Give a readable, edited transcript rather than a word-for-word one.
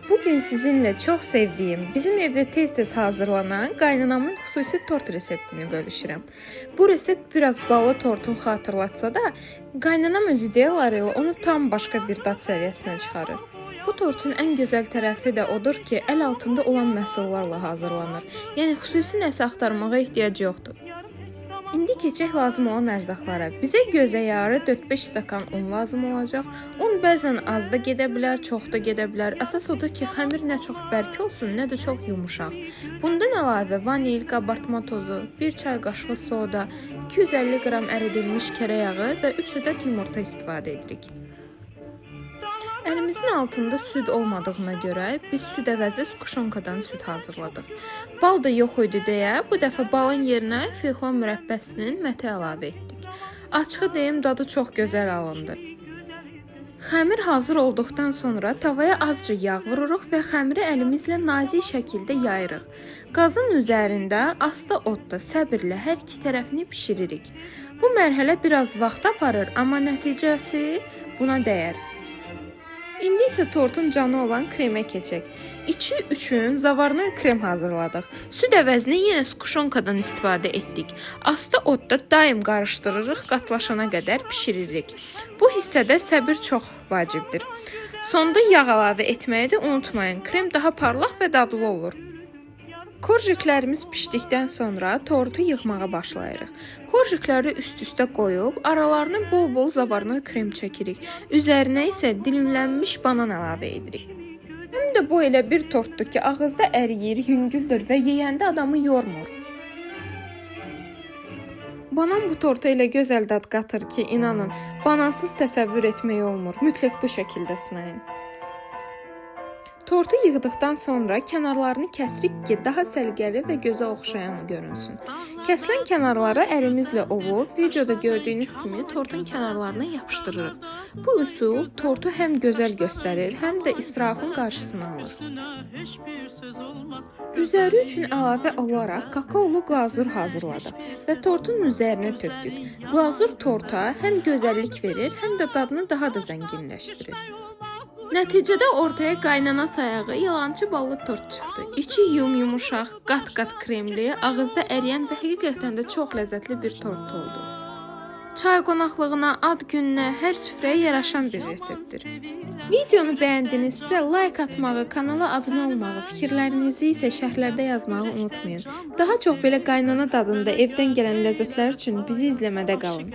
Bugün sizinlə çox sevdiyim, bizim evdə tez-tez hazırlanan qaynanamın xüsusi tort reseptini bölüşürəm. Bu resept biraz ballı tortun xatırlatsa da, qaynanam öz ideyaları ilə onu tam başqa bir dad səviyyəsinə çıxarır. Bu tortun ən gözəl tərəfi də odur ki, əl altında olan məhsullarla hazırlanır. Yəni xüsusi nəsə axtarmağa ehtiyac yoxdur. İndi keçək lazım olan ərzaqlara. Bizə gözə yarı 4-5 stəkan un lazım olacaq. Un bəzən az da gedə bilər, çox da gedə bilər. Əsas odur ki, xəmir nə çox bərk olsun, nə də çox yumuşaq. Bundan əlavə vanil, qabartma tozu, 1 çay qaşığı soda, 250 qram əridilmiş kərə yağı və 3 ədəd yumurta istifadə edirik. Əlimizin altında süd olmadığına görə biz süd əvəzi skuşonkadan süd hazırladıq. Bal da yox idi deyə bu dəfə balın yerinə feyxoa mürəbbəsinin məti əlavə etdik. Açığı deyim, dadı çox gözəl alındı. Xəmir hazır olduqdan sonra tavaya azca yağ vururuq və xəmiri əlimizlə nazik şəkildə yayırıq. Qazın üzərində asta odda səbirlə hər iki tərəfini bişiririk. Bu mərhələ biraz vaxt aparır, amma nəticəsi buna dəyər. İndi isə tortun canı olan kremə keçək. İçi üçün zavarnoy krem hazırladıq. Süd əvəzinə yenə skuşonkadan istifadə etdik. Asta odda daim qarışdırırıq, qatlaşana qədər bişiririk. Bu hissədə səbir çox vacibdir. Sonda yağ əlavə etməyi də unutmayın. Krem daha parlaq və dadlı olur. Korjiklərimiz bişdikdən sonra tortu yığmağa başlayırıq. Korjikləri üst-üstə qoyub aralarına bol-bol zavarnoy krem çəkirik. Üzərinə isə dilimlənmiş banan əlavə edirik. Həm də bu elə bir tortdur ki, ağızda əriyir, yüngüldür və yeyəndə adamı yormur. Banan bu torta elə gözəl dad qatır ki, inanın, banansız təsəvvür etmək olmur. Mütləq bu şəkildə sınayın. Tortu yığdıqdan sonra kənarlarını kəsirik ki, daha səliqəli və gözə oxşayan görünsün. Kəsilən kənarları əlimizlə ovub, videoda gördüyünüz kimi tortun kənarlarına yapışdırırıq. Bu üsul tortu həm gözəl göstərir, həm də israfın qarşısını alır. Üzəri üçün əlavə olaraq kakaolu glazur hazırladıq və tortun üzərinə tökdük. Glazur torta həm gözəllik verir, həm də dadını daha da zənginləşdirir. Nəticədə ortaya qaynana sayağı yalançı ballı tort çıxdı. İçi yum-yumuşaq, qat-qat kremli, ağızda əriyən və həqiqətən də çox ləzzətli bir tort oldu. Çay qonaqlığına, ad gününə, hər süfrəyə yaraşan bir reseptdir. Videonu bəyəndinizsə like atmağı, kanala abunə olmağı, fikirlərinizi isə şərhlərdə yazmağı unutmayın. Daha çox belə qaynana dadında evdən gələn ləzzətlər üçün bizi izləmədə qalın.